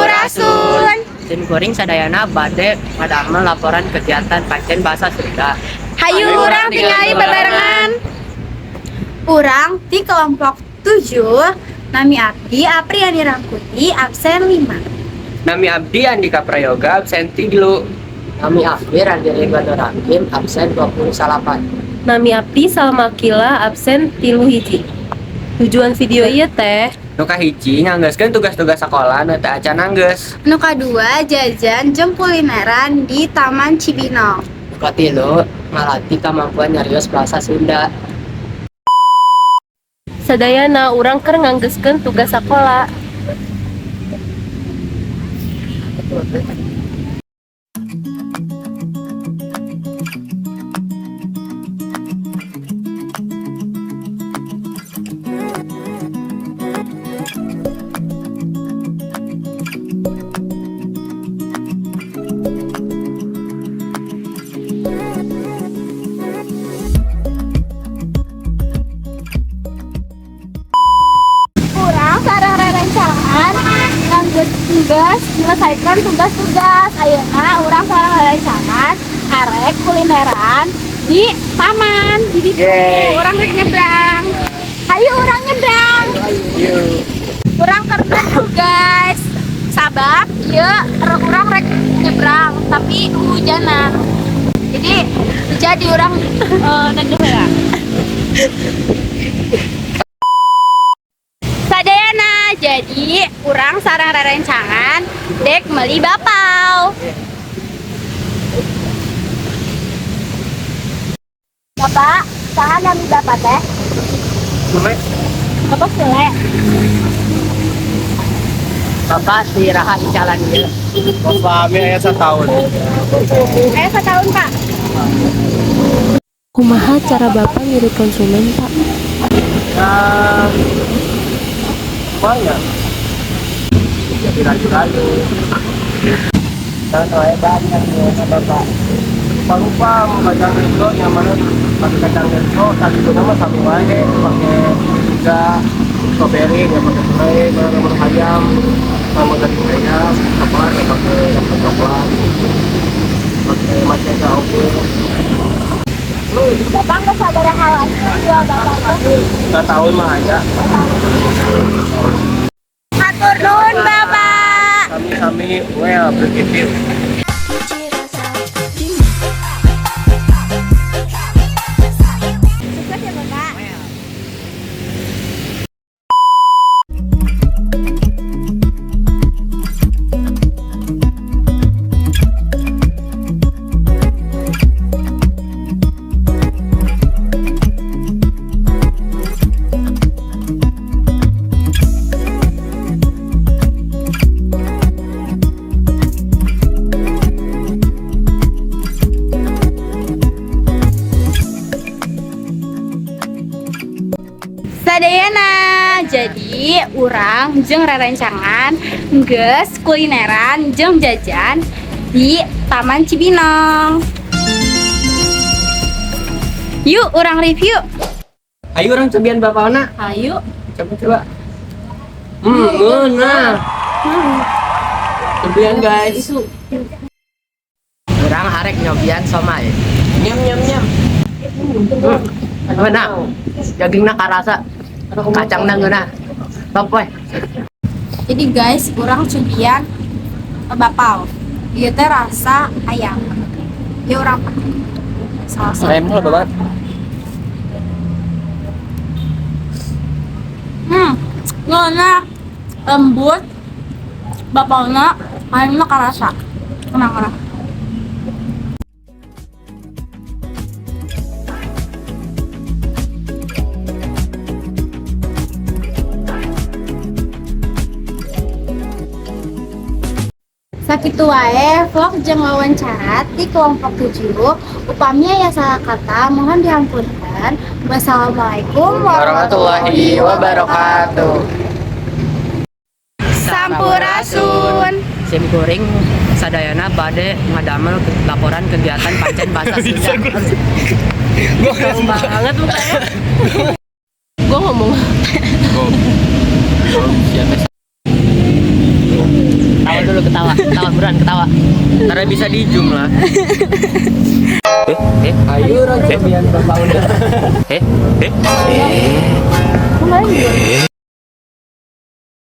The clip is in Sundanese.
Sampurasun. Sim kuring sadayana bade ngadamel laporan kegiatan pancen bahasa Sunda. Hayu urang tingali bebarengan. Urang ti kelompok 7, nami abdi Apriani Rangkuti, absen 5. Nami abdi Andika Prayoga, absen 3. Nami abdi Randi Ridwan Hakim, absen 28. Nami abdi Salma Kila, absen 31. Tujuan video ieu teh Nu kahiji nganggeuskeun tugas-tugas sekolah nu teu acan anggeus. Nu kadua jajan jeung kulineran di Taman Cibinong. Nu katilu ngalatih kemampuan nyarios bahasa Sunda. Sadayana urang keur nganggeuskeun tugas sakola. Urang sareng rerencangan nganggeus tugas, menyelesaikan tugas-tugas. Ayeuna urang sareng rerencangan arek kulineran di taman di ditu. Yeay. Urang rek nyebrang. Hayu urang nyebrang. Urang keur guys. Sabab ieu urang rek nyebrang tapi hujanan. Jadi urang neduh heula. Sadayana, jadi urang sareng rerencangan dek meuli bapau. Bapak, saha nami bapak teh? Sule. Bapak Sule. Bapak si Raha icalan ieu. Bapak ami aya satahun. Aya satahun, Pak. Kumaha cara Bapak ngirit konsumen, Pak? Ya, banyak. Jadi rayu-rayu. Tahun wae banyak nya Bapak. Lupa mau kacang hijau yang mana pakai kacang hijau tadi itu nama sami wae pakai juga strawberry nggak pakai selai mana ayam sama daging ayam coklat nggak pakai coklat pakai maceta oke. Bapak nggak sabaraha lagi jual bapak teh? Nggak tahu mah aja. Hatur nuhun, Bapak. Sami sami, well begitu. Sukses ya, Bapak. Sadayana, jadi urang jeung rerencangan geus kulineran jeung jajan di Taman Cibinong. Yuk urang review. Ayo urang cobian bapakna. Ayo. Coba coba. Nah. Cobian guys. Urang arek nyobian somai. Nyam nyam nyam. Ngeunah. Dagingna karasa. Kacangna ngeunah. Top we. Jadi guys, urang cobian bapau. Ieu teh rasa ayam. Ya urang pakai saus. Ayamnya lebih banget. Ngeunah, lembut, bapaunya ayamnya karasa. Kenapa? Sakitu wae vlog jeung wawancara ti kelompok 7. Upami aya salah kata mohon dihampunten. Wassalamualaikum warahmatullahi wabarakatuh. Sampurasun. Sim kuring sadayana bade ngadamel laporan kegiatan pancen bahasa Sunda. Banget mukanya. Gua ngomong. Siapa? Buruan ketawa. Karena bisa di zoom lah. Eh, eh, Ayo orang cobian bapak udah. Eh, eh. Kemarin juga.